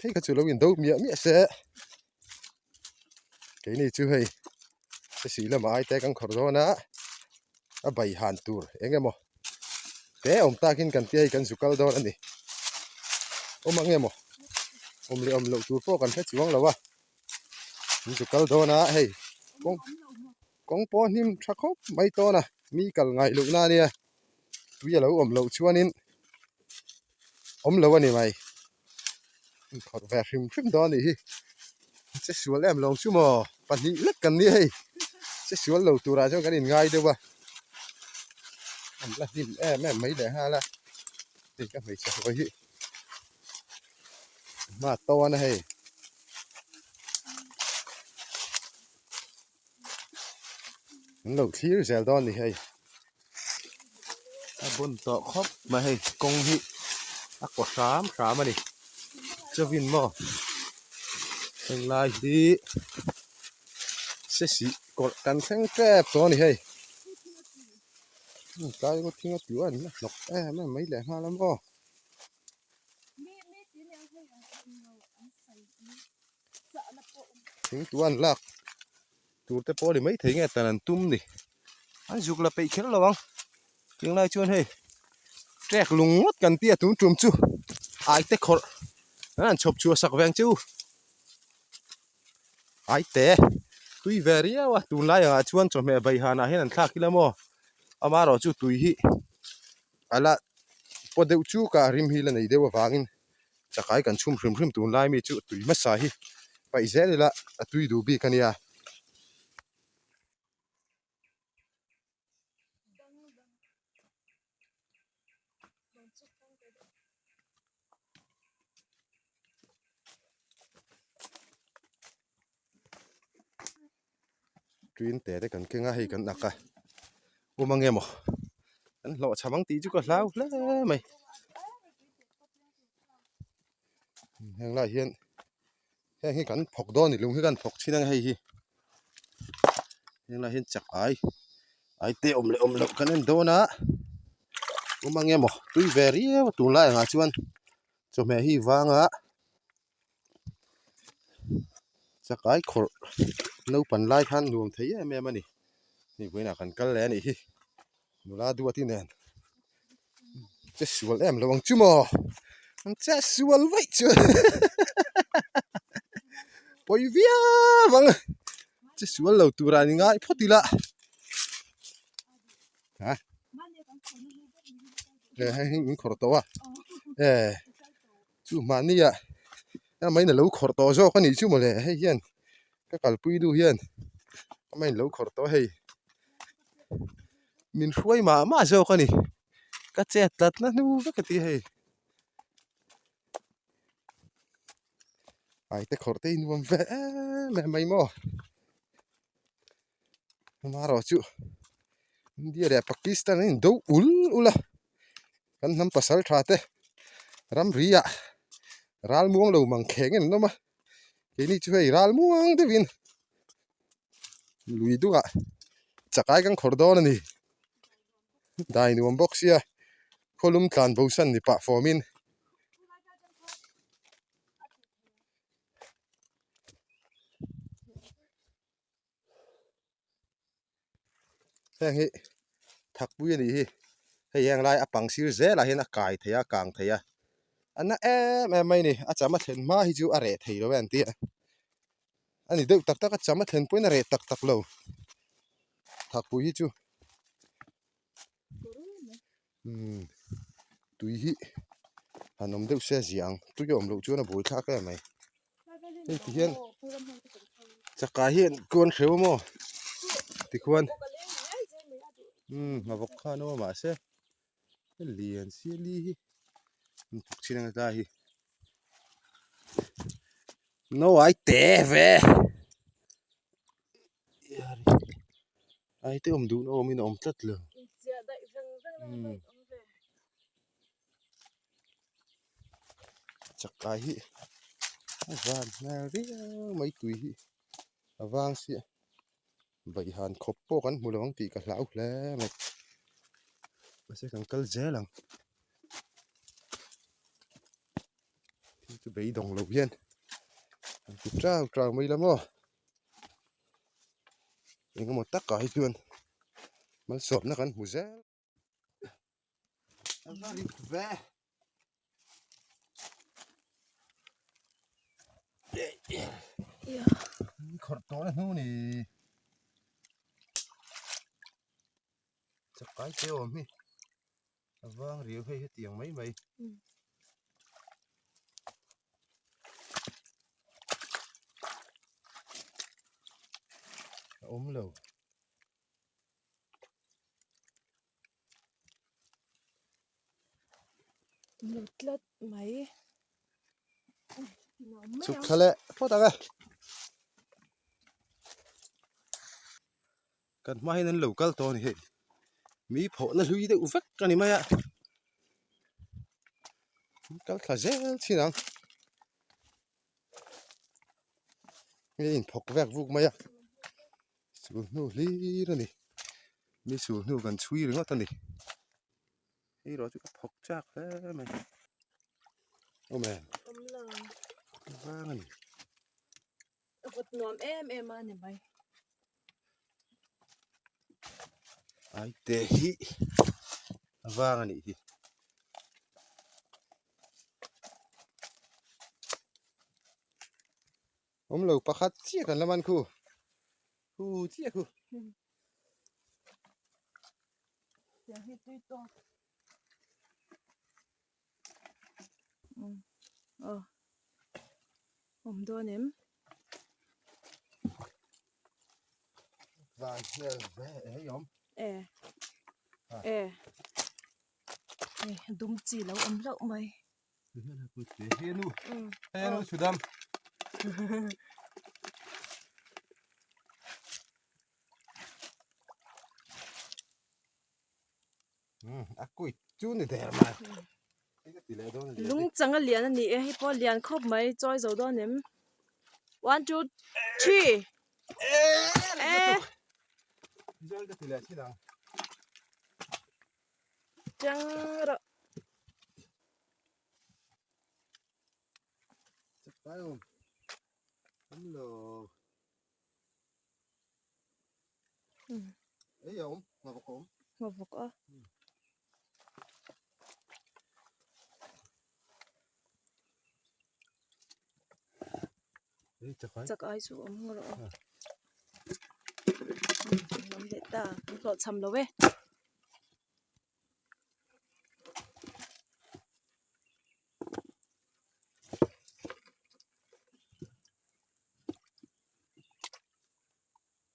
thei kha chu lo in do miah miah se keini chu hei hesi lamah ai te kan khawrh dawn a a bai han tur eng emaw te awm takin kan tia hei kan zu kal dawn a ni awm ang emaw awm leh awm loh tur pawh kan hre chuang lo a an zu kal dawn a hei kawng kawng pawh hnim tha khawp mai tawn a mi kal ngai loh na ania tui a lo awm loh chuanin awm lo a ni mai inkhawrh ve hrim hrim dawn a nih hi che sual em lo chu maw pahnih lek kan nia hei che sual lo turah chuan kan inngai deuh a an la hlim em em mai leh nghal a hei ka hmeichhe hawi hi hma tawn a hei. An lo thlir zel dawn a ni hei a bun tawh khawp mai hei kawng hi a kaw hram hram a ni chawin maw henglai hi se sih kawrh kan thleng tep tawh a ni hei tlai pawh thing a piuh a an la hnawk em em mai leh nghal a maw. Thingtuan lak tur te pawh a ni maithei nge tan an tum ni an zuk la peih kher lo ang tinglai chuan hei trek lung ngawt kan tia tun tum chu ai te khawrh an han chhawp chhuah sak veng chu ai te tui ve riau a tunlai angah chuan chawhmeh baihanah hian an thlak ila maw amaherawhchu tui hi a la paw deuh chuk a rim hi la nei deuh avangin chakai kan chhum hrim hrim tunlai mi chu tui hmasa hi paih zel ila a tui duh bik a nia. Tuin te te kan keng a hei kan ak a awm ang emaw an hlawh cham ang tih chu ka hlau hle mai heng lai hian heng hi kan phawk dawn a ni lung hi kan phawk thin ang hei hi heng lai hian chak ai ai te awm leh awm loh kan en dawn a awm ang emaw tui ve riau a tunlai angah chuan chawhmeh hi vanga. Chakai khawrh naupan lai khan nuam thei em em a ni hei vawiinah kan kal leh a nih hi nula duati nen che sual em lo ang chu maw an che sual vaih chu pawi viau ang che sual lo turah ni ngai phawt ila ha hei hi in khawrh tawh a e. Chu mahnia amahin a lo khawrh tawh zawk a nih chu mawle hei hian ka kalpui duh hian amahin a lo khawrh tawh a hei min hruai mah mah zawk a ni ka chet tlat na hnu vek a ti a hei ai te khawrh te hi nuam ve em em mai maw amaherawh chu India leh Pakistan an indo ul ul a kan hnam pasal tha te ramri ah ral muang lo mang kheng in an awm a keini chu hei ral muang deuhin lui dungah chakai kan khawrh dawn a ni dai nuam bawk sia khawlum tlan bo san ni pah fawmin. Heng hi thakpui a nih hi hei heng lai a pang sir zelah hian a kai thei a kang thei a a na em em mai a ni a cham a thlen hma hi chu a reh thei lo e an ti a a ni deuh tak tak a cham a thlen pawhin a reh tak tak lo thakpui hi chu umm tui hi han awm deuh se a zia ang tui a awm loh chuan a buai thlak em mai. Hei ti hian chakai hi an kuan hreu a maw tikhuan umm a vawk khan a awm a mahse lian si li hi an thawk thin ang tlai hi no ai te ve ai te awm duh na awmin a awm tlat lo umm. Chakai hi a van hmel viau mai tui hi a vang sia baihan khawp pawh kan hmu lo ang tih ka hlau hle mai mahse kan kal zel ang. Chu beidawng lo hian an ti chau chau mai la maw engemaw takah hi chuan malsawmna kan hmu zel. Khawrh tawh na hnu ni chakai te awm hi a vang riau hei hetiang mai mai. A awm lo. Lo tlat mai. Chhuk thla leh phawt ang e. Kan hma hian an lo kal tawh a ni hei. Mi phawhna hlui deuh vek a ni mai a. An kal thla zel thin ang. Hei inphawk vek vuk mai a. Sul hnu hlir a ni. Mi sul hnu kan chhui ringawt a ni. Hei erawh chu ka phawk chak hle mai. Awm em? Awm lo. Vang a ni. A vawt nuam em em a ni mai. Aite hi a vang a nih hi. Awm lo pakhat chiah kan la man khu. Khu chiah khu. Tiang hi tui tawk. Aw. Awm dawn em? Van hmel ve hei awm. E. E. Hei dum chi lo awm hlauh mai. Henu chudam. A kuit chu ni der mai. Lung changa lian a ni e hei pawh lian khawp mai chawi zo dawn em one two three e Chang rawh. Ngavawk a. Chak ai chu awm rawh aw. Awm leh ta kan hlawh cham lo e.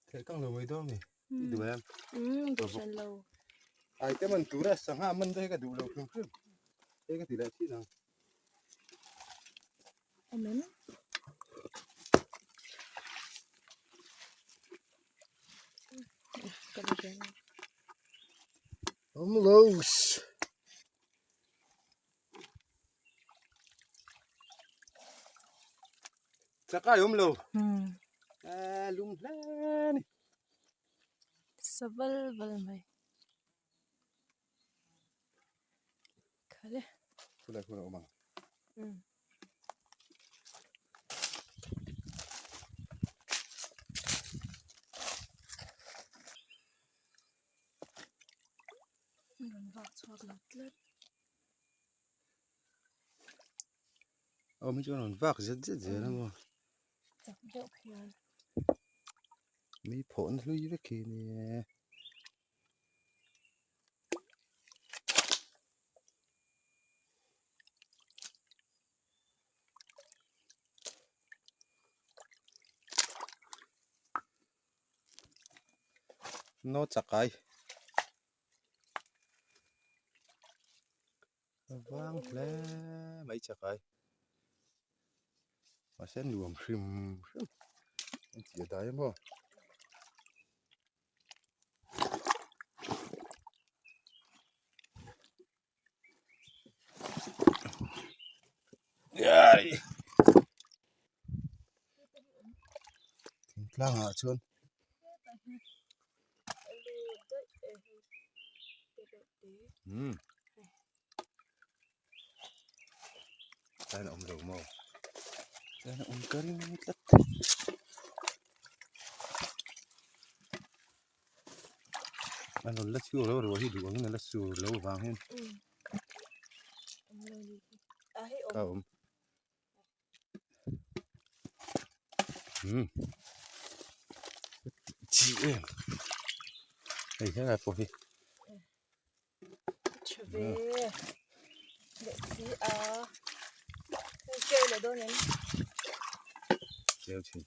Theh kang lo mai dawn ni. I duh em? Umm duh hran lo. Ai te man tura sangha man te hi ka duh lo hrim hrim. Hei ka ti leh thin ang. Awm em? Ka la ve ang. Awm los. Chakai awm lo. A lum hle a ni. Sa val val mai. Khale. Khulai khulai awm ang. Rawn vak chhuak lo tlat. Awm hi chuan rawn vak zet zet zel a maw. Chak deuh khian. Mi phawhna hlui vek khi nia. No chakai. A vang hle mai chakai. Mahse nuam hrim hrim an tih a dai a maw. Thingtlang ah chuan umm tlaiin a awm lo maw. Tlaiah awm ka ring tlat. A rawn la chhuak lo ruah hi duh angin a la sur lo vang hian a awm. Umm tih chi em hei helai pawh hi. Tha ve leh si a hei keu leh dawn em keu thin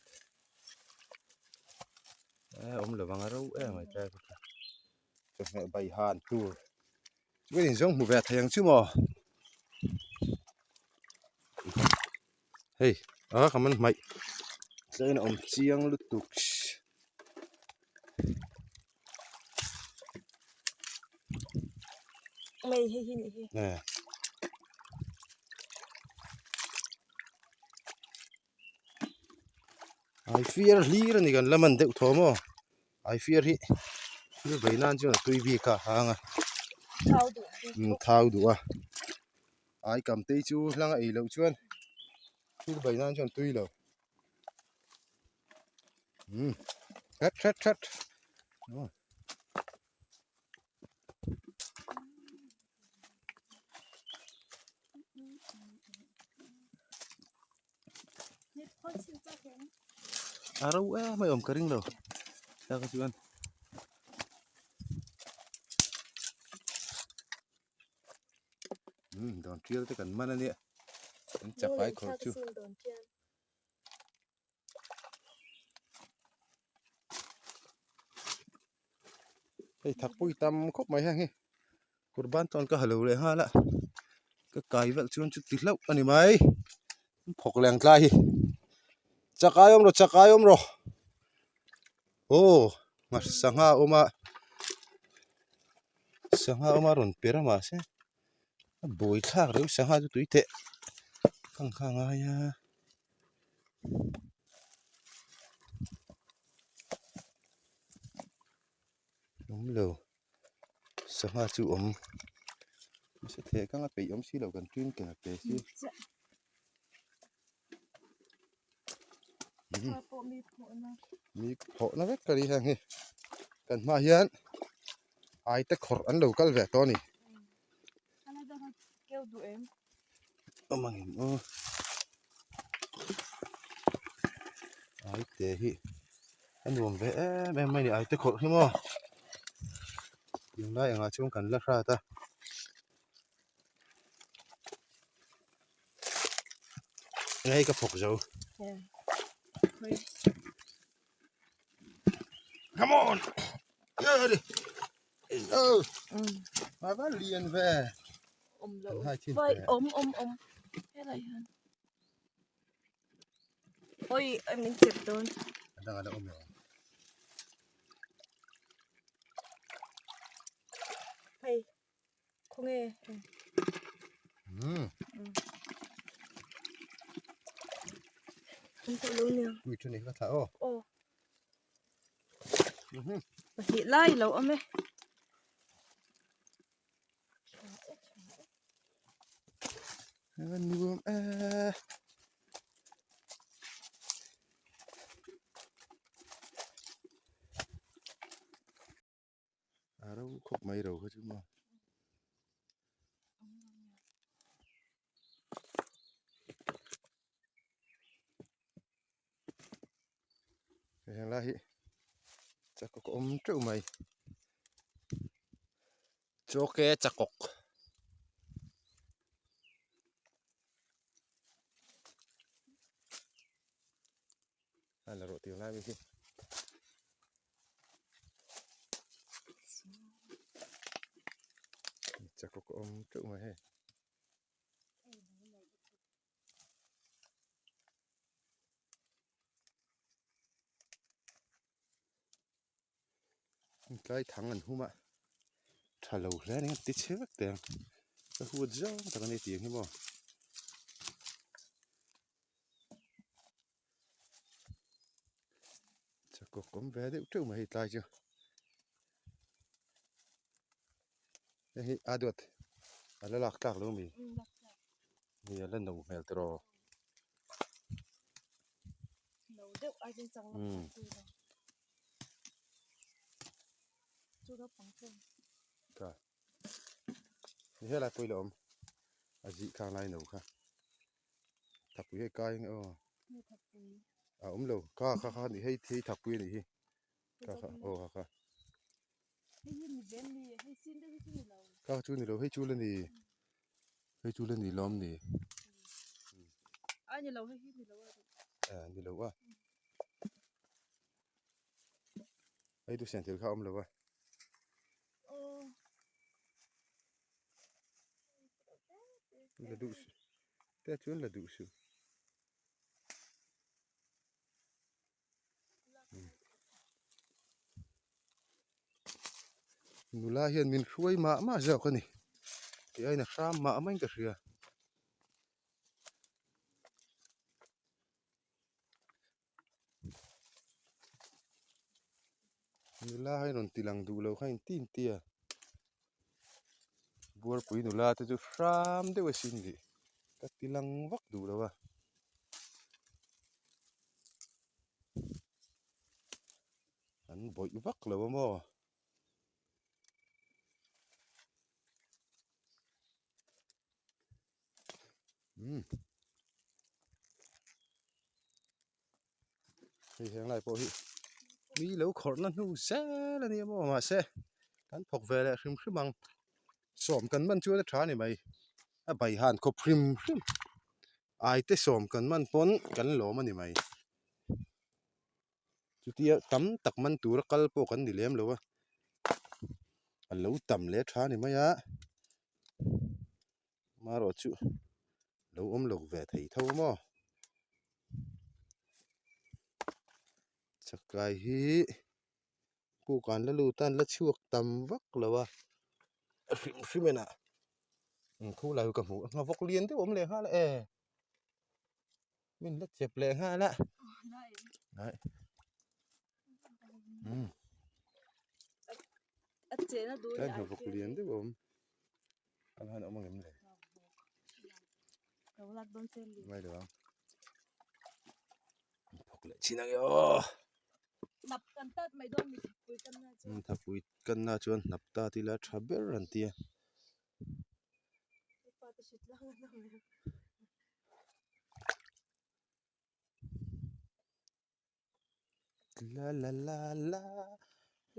e awm lo ang a ro em mai tlai kha chawhmeh bai han tur chuan in zawng hmu ve thei ang chu maw hei a ka man hmaih tlai in a awm chiang lutuk. Mei hei hi nih hi. Eh. Ai fiar hlir a ni kan la man deuh thaw maw ai fiar hi thil bei nan chuan a tui bik a hang a Thau duh um thau duh a ai kam te chu hlang a ei loh chuan thil bei nan chuan tui lo. Um that that that a ro em mai awm ka ring lo thlalak ah chuan um dawn tial te kan man a nia an chapai khawrh chu. Hei thakpui tam khawp mai heng hi kurban chuan ka ha lo leh nghal a ka kai velh chuan chuti hlauh a ni mai phawk leng tlai hi chakai awm rawh chakai awm rawh aw sangha a awm a sangha a awm a rawn per a mahse a buai thlak reuh sangha chu tui teh ka ang kha a ngai a. Awm lo sangha chu awm nasa theh kang a peih awm si lo kan tun ken a pe si mi phawhna vek ka ni heng hi kan hmaah hian ai te khawrh an lo kal ve tawh a ni. Awm ang em aw ai te hi a nuam ve em em mai a ni ai te khawrh hi maw tunlai engah chuan kan la hrat a hei ka phawk zo come on a va lian ve awm lo vai awm awm awm helai hian oi ai min chep dawn a dang a la awm lo hei khawnge um an tawh lo nia pui thu nei kha thla aw aw Pahnih lai lo awm e. Nuam e. A ro khawp mai ro kha chu maw. Heng lai hi chakawk a awm teuh mai chawke chakawk a la rawh tir lai mai hi. Chakawk a awm teuh mai hei. Tlai thang an hum a tha lo hle a ni ti chhe vek teh ang ka huat zawng tak a ni tih ang hi maw. Chakawk awm ve deuh teuh mai hei tlai chu hei hi a duat a la lak tlak lo mi. Hei a la no hmel tawh. deuh ai chuan chang la phah tur a. Chu naupang chuan. Ka. Ni helai pawh i la awm. A zih khang lai no kha. Thakpui hei kai ang aw. Nge thakpui? A awm lo. Kha kha kha ni hei hei thakpui a nih hi. Kha kha aw kha kha. Hei hi ni ve mi hei sin deuh hi chu ni lo. Kha chu ni lo hei chu la ni. Hei chu la ni lawm ni. A ni lo hei hi ni lo a. A ni lo a. Hei tu sian thil kha awm lo a. Aw. La duh suh. Te chuan la duh suh. Nula hian min hruai mah mah zawk a ni. Kei aiin a hram mah maiin ka hria. Nula hi rawn ti lang duh lo kha in tin tia buarpui nula te chu hram deuh asin tih ka ti lang vak duh lo a an bawih vak lo a maw. Umm hei heng lai pawh hi mi lo khawrhna hnu zel a nia maw mahse kan thawk ve leh hrim hrim ang sawm kan man chuan a tha a ni mai a baihan khawp hrim hrim ai te sawm kan man pawn kan lawm a ni mai chutia tam tak man tura kal pawh kan ni lem lo a a lo tam leh tha a ni mai a. Marawh chu lo awm lo ve thei tho maw chakai hi puk an la lut a an la chhuak tam vak lo a a hrim hrim en ah khu lai ka hmu a nghavawk lian deuh a awm leh nghal a e min la chep leh nghal a umm tlai nghavawk lian deuh a awm. Kan han awm angem le? Ngai lo ang. Thawk leh chin ang e aw. Hnap kan tat mai dawn mi thapui kan na chuan. Thapui kan na chuan hnap tat ila tha ber an tia. La la la la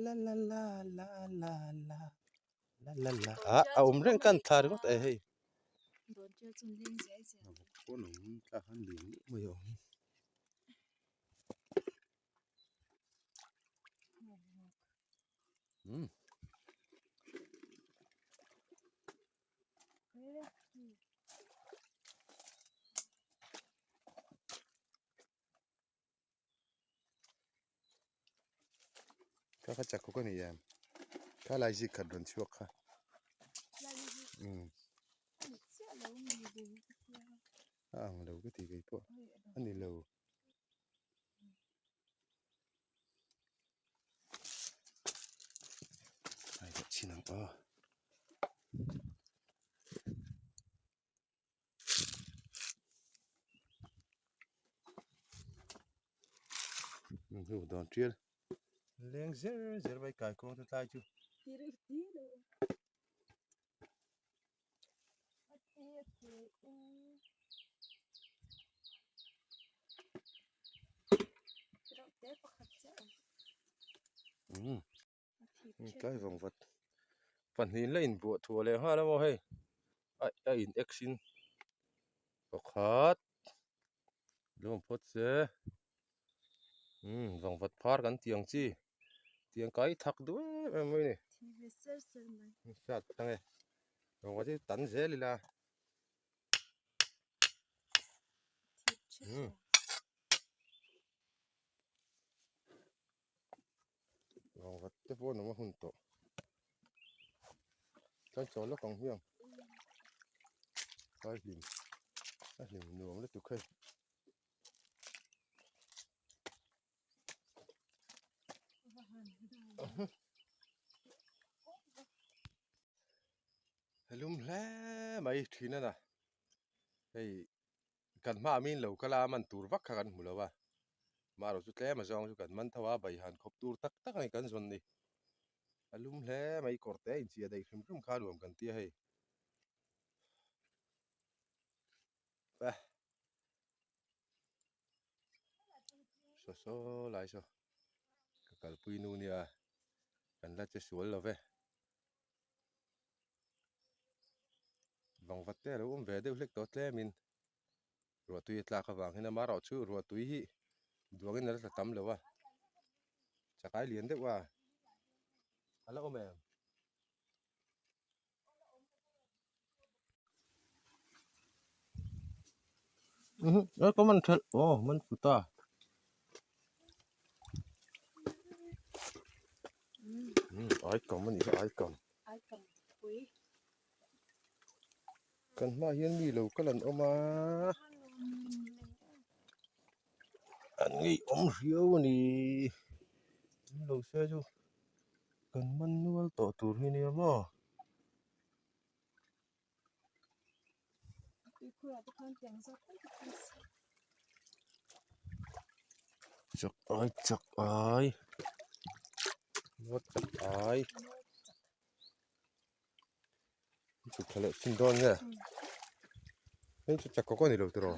la la la la la la la la la ah a awm reng kan thla ringawt e hei pawn awm tlak an lian deuh mai a awm umm. Kha kha chak khawk a ni em kha lai zik khat rawn chhuak kha umm a ang lo ka ti kei pawh a ni lo. Ai leh chin ang aw. Hnu dawn tial leng zer zer mai kai kawng te tlai chu umm tlai vang vat pahnih la inbuah thuah leh nghal a maw hei a in x in pakhat lo awm phawt se umm vang vat phar kan tih ang chi tiang kai thak duh em em mai a ni hriat ang e vang vat hi tan zel ila umm. Vangvat te pawh an awm a hun tawh chuan chawl lawk ang hmiang a hlim a hlim nuam lutuk hei lum hle mai thin a na hei kan hmaah miin lo kal a man tur vak kha kan hmu lo a. Marawh chu tlem a zawng chu kan man tho a, baihan khawp tur tak tak a ni kan zawn ni. A lum hle mai kawr te a inchhiah daih hrim hrim kha nuam kan ti a hei. Saw saw lai saw ka kalpui nu nia kan la che sual lo ve. Vangvat te a lo awm ve deuh hlek tawh tlemin ruah tui a tlak avang hian amaherawh chu ruah tui hi duangin a la tla tam lo a chakai lian deuh a a la awm em. Ka man thelh aw man fu ta ai kam a nih kha ai kam kan hmaah hian mi lo kal an awm a an ngeiawm riau a ni an lo se chu. Kan man nual tawh tur hi nia maw? Chak ai chak ai ngawt chak ai chhuk thla leh chin dawn nge hei chu chak kawk a ni lo tiraw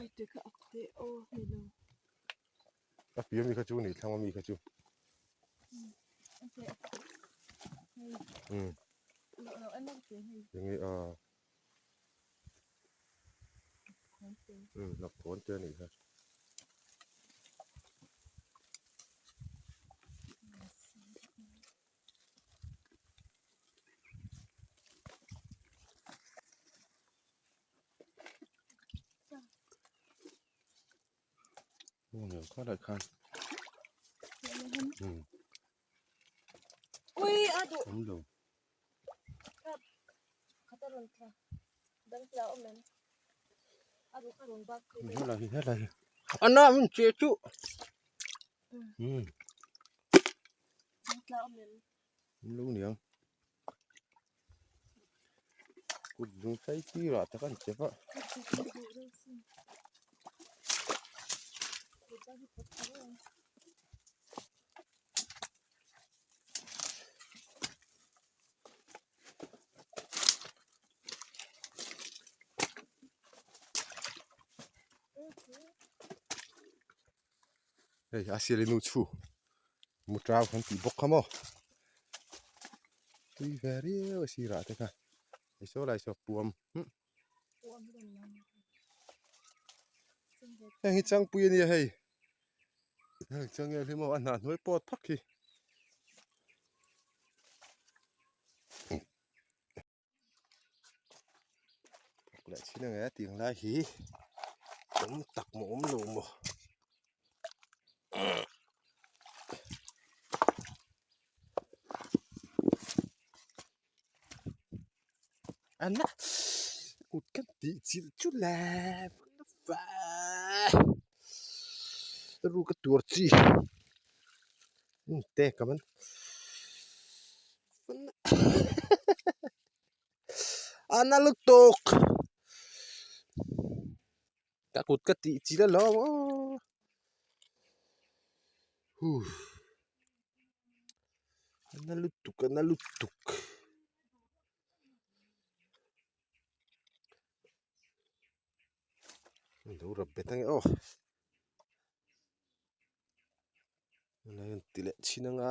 A pian mi kha chu ni thlang ami kha chu. Um. Enge a. Um hnap thawn te anih kha. Ana min che chu lo niang kut zung phei tirah tak an che va. Hei a siali nu chhu muṭau kan tih bawk kha maw tui ve riau a sirah te kha hei saw lai saw puam heng hi changpui a nia hei heng changel hi maw a hnah hnuai pawt phak hi. Leh chin ang e tiang lai hi awm tak maw awm lo maw ana kut kan tih chilh chu le ru ka tur chi te ka man. A na lutuk ka kut ka tih chil alawm aw huh a na lutuk a na lutuk. Lo rap bet ange aw Helai an ti leh chhin anga.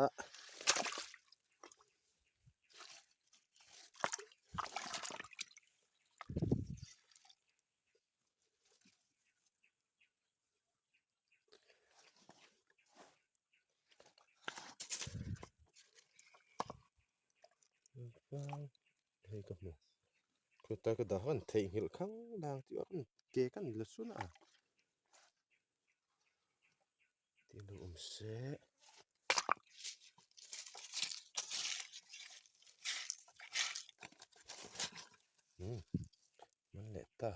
Hei ka hmu khawtlai ka dah khan theihnghilh khang dang tih a rawn ke ka ni la sun a. Tih lo awm se. Umm man leh ta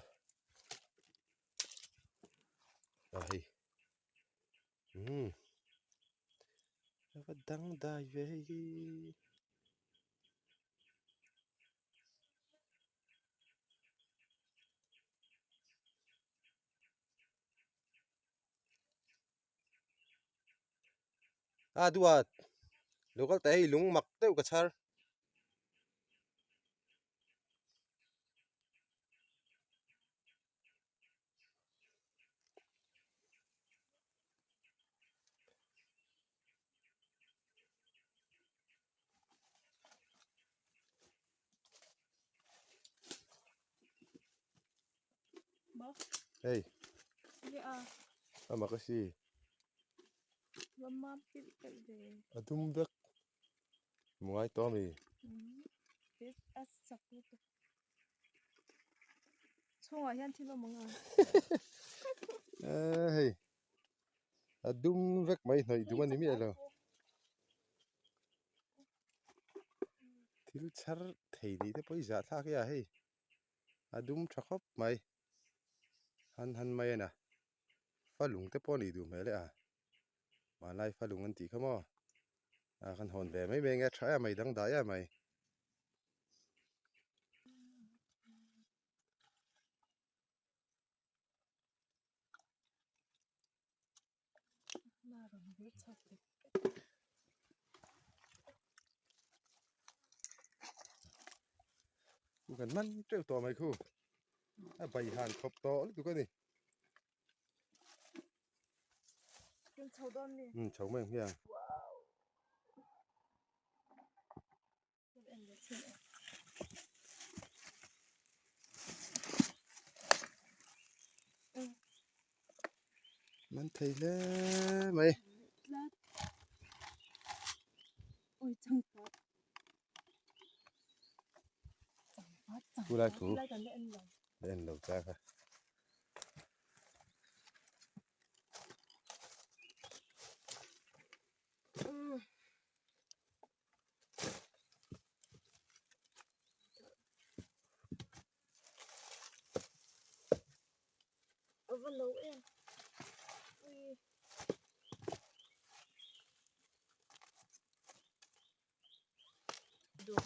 a hei umm a va dangdai ve hei hi. A duat local te hei lung mak deuh ka chhar. Hei a mak a si a dum vek hmu ngai tawh a mi. Chhungah hian thil awm ang a. Hei a dum vek mai hnawih dum a ni miah lo. Thil chhar thei nih te pawh hi zahthlak e a hei a dum tha khawp mai han han mai a na fa lung te pawh a nih duh hmel e a hmanlai fa lung an tih kha maw a kan hawn ve mai mai ang e a tha em mai dangdai em mai. Kan man teuh tawh mai khu a bai han khawp tawh lutuk a ni. Chho mai ang hmiang. Man thei hle mai. Khulai khu la en lo cha kha. A va lo em ui duh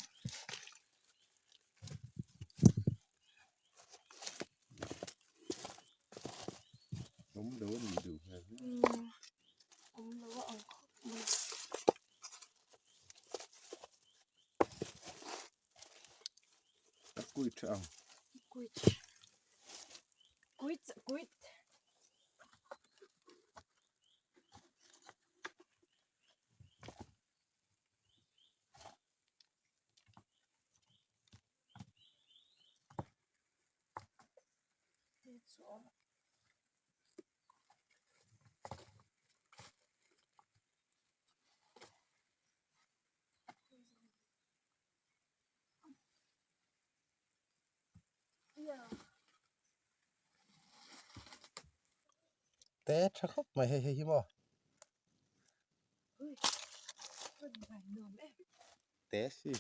awm lo a nih duh hmel hle awm lo a ang khawp mai. A kuit tha ang. Kuit. Kuit kuit. Te tha khawp mai hei hei hi maw te si.